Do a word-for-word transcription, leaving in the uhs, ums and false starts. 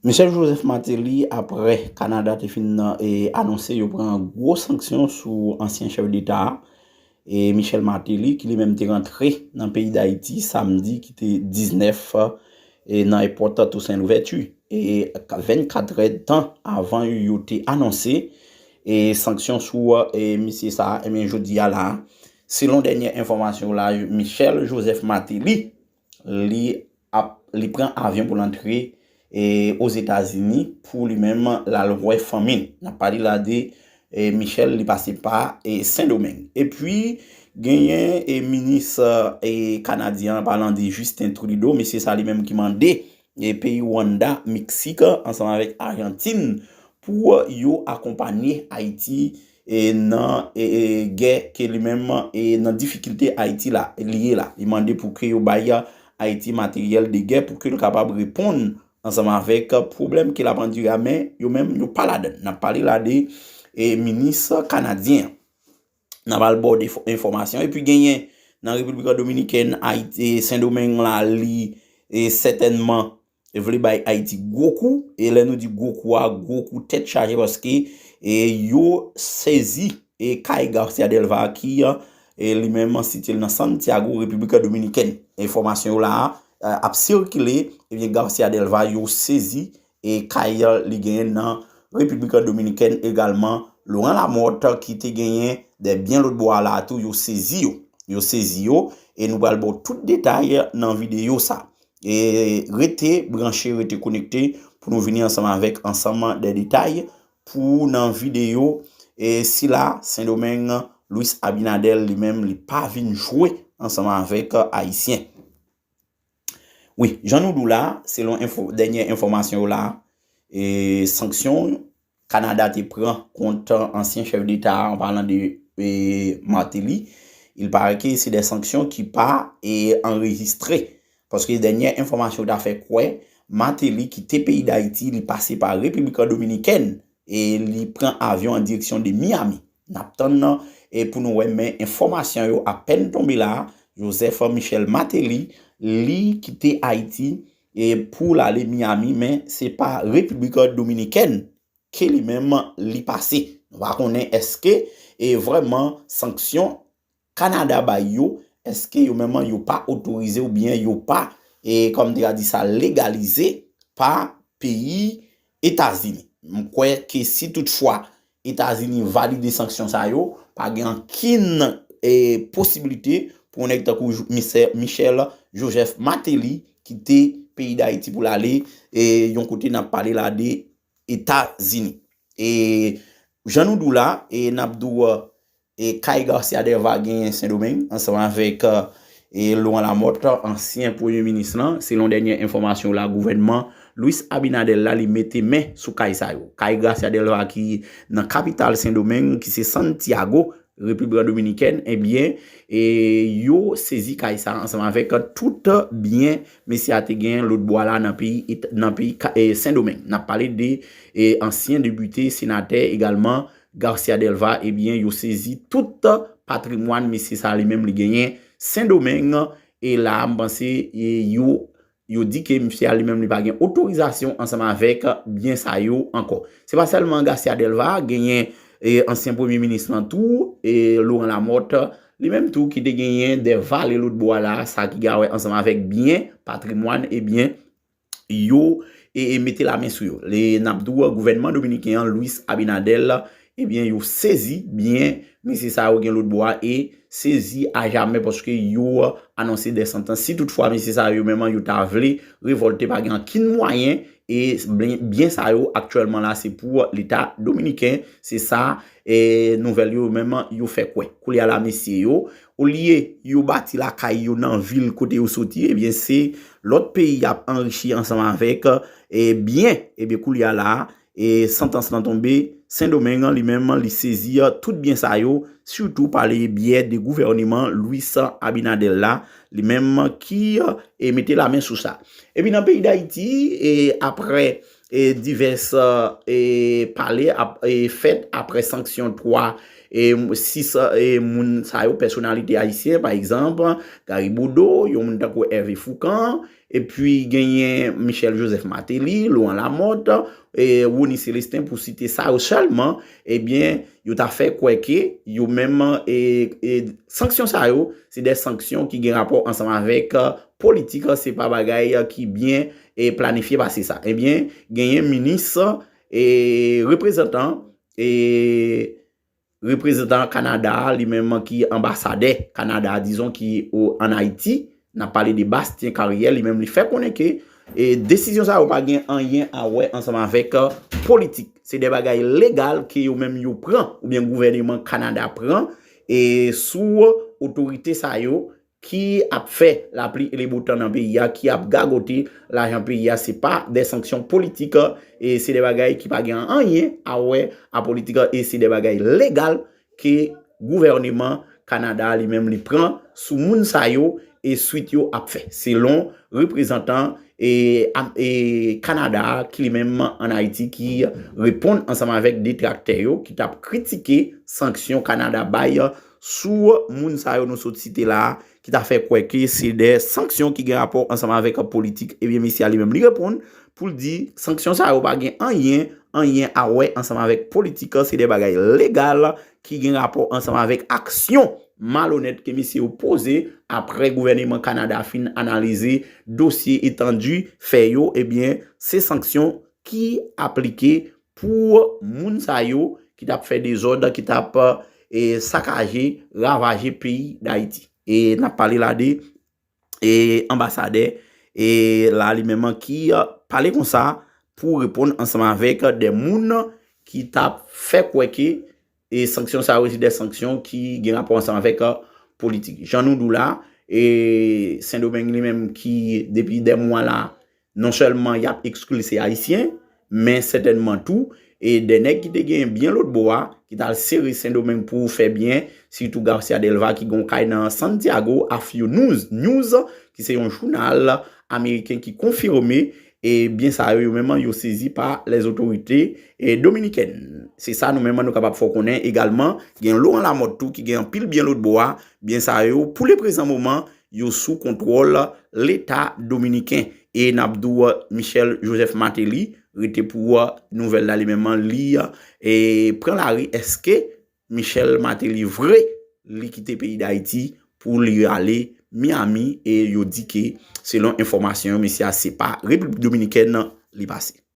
Michel Joseph Martelly, apre Kanada te fin, e, anonse yo pran gwo sanksyon sou ansyen chèf deta a, e Michel Martelly, ki li menm te rantre nan peyi Dayiti samdi ki te diznèf, e nan èpòt Toussaint Louverture. E vennkat èdtan avan yo te anonse, e sanksyon sou, e misye sa a, ebyen, jodi a la, selon dènye enfòmasyon la, Michel Joseph Martelly, li ap, li pran avyon pou l antre, e, Ozetazini pou li menm l al wè fanmi l. N ap pale la de, e, Michel, li pase pa, e, Sendomeng. Epi, genyen, e, minis, e, kanadyen an, palan de Justin Trudeau, mesye sa li menm ki mande, e, peyi Rwanda, Meksik, ansanm avèk Ajantin, pou yo akonpanye Ayiti, e, nan, e, e, gè ke li menm, e, nan difikilte Ayiti la, li ye la. Li mande pou ke yo bay Ayiti materyèl de gè pou ke l kapab reponn ansanm avèk pwoblèm ke l ap andire a, men yo menm, yo pa ladann. N ap pale la de, e, minis kanadyen an. N ap al ba w de fo-, enfòmasyon. Epi genyen nan Repiblik Dominikèn, Ayiti, e, Sendomeng la, li, e, sètènman vle bay Ayiti gwo kou. E lè nou di gwo kou a, gwo kou tèt chaje, paske, e, yo sezi, e, kay Garcia Delva ki, e, li menm sitiye l nan Santiago, Repiblik Dominikèn. Enfòmasyon yo la a, e, ap sikile, ebyen, Garcia Delva yo sezi, e, kay li genyen nan Repiblik Dominikèn egalman. Laurent Lamothe ki te genyen de byen lòt bò a la tou, yo sezi yo. Yo sezi yo, e nou pral ba w tout detay nan videyo sa. E rete branche, rete konekte pou nou vini ansanm avèk ansanm de detay pou nan videyo, e, sila, Sendomeng, Luis Abinader li menm, li pa vin jwe ansanm avèk Ayisyen. Wi, jan nou di w la, selon enfo-, dènye enfòmasyon yo la, e, sanksyon Kanada te pran kont ansyen chèf deta a, an palan de, e, Martelly, il paraît que c'est des sanctions qui pas, e, enregistrées. Paske dènye enfòmasyon yo ta fè kwè, Martelly kite peyi Dayiti, li pase pa Repiblik Dominikèn, e li pran avyon an direksyon de Miami. N ap tann, e, pou nou wè, men enfòmasyon yo apèn tonbe la, Joseph Michel Martelly, li kite Ayiti, e, pou l ale Miami, men se pa Repiblik Dominikèn ke li menm li pase. Nou pa konnen èske, e, vrèman sanksyon Kanada bay yo, èske yo menm yo pa otorize oubyen yo pa, e, kòm te ka di sa, legalize pa peyi Etazini. M kwè ke si toutfwa Etazini valide sanksyon sa yo, pa gen ankenn, e, posiblite pou yon nèg tankou Jou-, Misè-, Michel Joseph Martelly kite peyi Dayiti pou l ale, e, yon kote n ap pale la de Etazini. E jan nou di w la, e n ap di w, e kay Garcia Delva genyen Sendomeng, ansanm avèk, e, Laurent Lamothe, ansyen premye minis lan, selon dènye enfòmasyon la, gouvènman Luis Abinader la, li mete men sou kay sa yo. Kay Garcia Delva ki nan kapital Sendomeng, ki se Santiago, Repiblik Dominikèn, ebyen, e yo sezi kay sa ansanm avèk tout byen mesye a te gen lòt bò a la nan peyi It-, nan peyi Ka-, e, Sendomeng. N ap pale de, e, ansyen depite, senatè egalman, Garcia Delva, ebyen, yo sezi tout patrimwàn mesye sa li menm li genyen Sendomeng, e la, m panse, e yo, yo di ke misye a li menm li pa gen otorizasyon ansanm avèk byen sa yo ankò. Se pa sèlman Garcia Delva, genyen, e, ansyen premye minis lan tou, e, Laurent Lamothe, li menm tou ki te genyen de vale lòt bò a la, sa ki gen a wè ansanm avèk byen, patrimwàn, ebyen, yo, e, e mete lamen sou yo. Le, n ap di w, gouvènman dominiken an, Luis Abinader, ebyen, yo sezi byen mesye sa yo gen lòt bò a e sezi ajamè paske yo anonse de santans. Si toutfwa mesye sa yo menm yo ta vle revòlte, pa gen ankenn mwayen e byen, byen sa yo aktyèlman la, se pou Leta dominiken. Se sa, e, nouvèl yo menm yo fè kwè. Koulye a la, mesye yo, olye yo bati lakay yo nan vil kote yo soti, ebyen, se lòt peyi y ap anrichi ansanm avèk, e, byen, ebyen, koulye a la, e, santans lan tonbe, Sendomeng li menm, li sezi tout byen sa yo, sitou pa le byè de gouvèneman Luis Abinader la, li menm ki, e, mete lamen sou sa. Epi nan peyi Dayiti, e, apre, e, divès, e, pale ap, e, fèt apre sanksyon twa, e, sis, e, moun sa yo, pèsonalite ayisyen, pa egzanp, Gary Bodeau, yon moun tankou Hervé Fourcand, epi genyen Michel Joseph Martelly, Laurent Lamothe, e Rony Célestin, pou site sa yo sèlman, ebyen, yo ta fè kwè ke yo menm, e, e sanksyon sa yo, se de sanksyon ki gen rapò ansanm avèk, e, politik, se pa bagay, e, ki byen, e, planifye pase sa. Ebyen, genyen minis, e, reprezantan, e, reprezantan Kanada a, li menm ki anbasadè Kanada a, dizon, ki o, ann Ayiti, n ap pale de Bastien Carrière, li menm li fè konnen ke, e, desizyon sa yo pa gen anyen a wè ansanm avèk, e, politik. Se de bagay legal ke yo menm yo pran, oubyen gouvèneman Kanada pran, e sou otorite sa yo ki ap fè lapli e le botan nan peyi a, ki ap gagote lajan peyi a, se pa de sanksyon politik, e se de bagay ki pa gen anyen a wè a politik, e se de bagay legal ke gouvèneman Kanada a li menm li pran sou moun sa yo e swit yo ap fè, selon reprezantan e, am- e Kanada a ki li menm ann Ayiti ki reponn ansanm avèk detraktè yo ki t ap kritike sanksyon Kanada bay sou moun sa yo nou sot site la a, ki ta fè kwè ke se de sanksyon ki gen rapò ansanm avèk politik. Ebyen, mesye a li menm li reponn pou l di sanksyon sa yo pa gen anyen, anyen a wè ansanm avèk politik, se de bagay legal ki gen rapò ansanm avèk aksyon malonèt ke mesye yo poze apre gouvèneman Kanada fin analize dosye etandi fè yo, ebyen, se sanksyon ki aplike pou moun sa yo ki t ap fè dezòd, ki t ap, e, sakaje, ravaje peyi Dayiti. E n ap pale la de, e, anbasadè, e, la li menm ki, e, pale konsa pou reponn ansanm avèk de moun ki t ap fè kwè ke, e, sanksyon sa yo se de sanksyon ki gen rapò ansanm avèk, e, politik. Jan nou di w la, e, Sendomeng li menm ki depi de mwa la, non sèlman y ap ekspilse Ayisyen, men sètènman tou, e de nèg ki te gen byen lòt bò a, ki t al sere Sendomeng pou fè byen, sitou Garcia Delva ki gen yon kay nan Santiago, Afyo News, News, ki se yon jounal ameriken ki konfime, e byen sa yo, yo menm yo sezi pa lèzotorite, e, dominikèn. Se sa nou menm nou kapab fè w konnen egalman. Gen Laurent Lamothe tou ki gen anpil byen lòt bò a, byen sa yo, pou le prezan moman, yo sou kontwòl Leta dominiken. E n ap di w, Michel Joseph Martelly, rete pou, e, nouvèl la li menm li, e, pran lari. Èske Michel Martelly vre li kite peyi Dayiti pou li ale Miami? E yo di ke, selon enfòmasyon yo, mesye a se pa Repiblik Dominikèn li pase.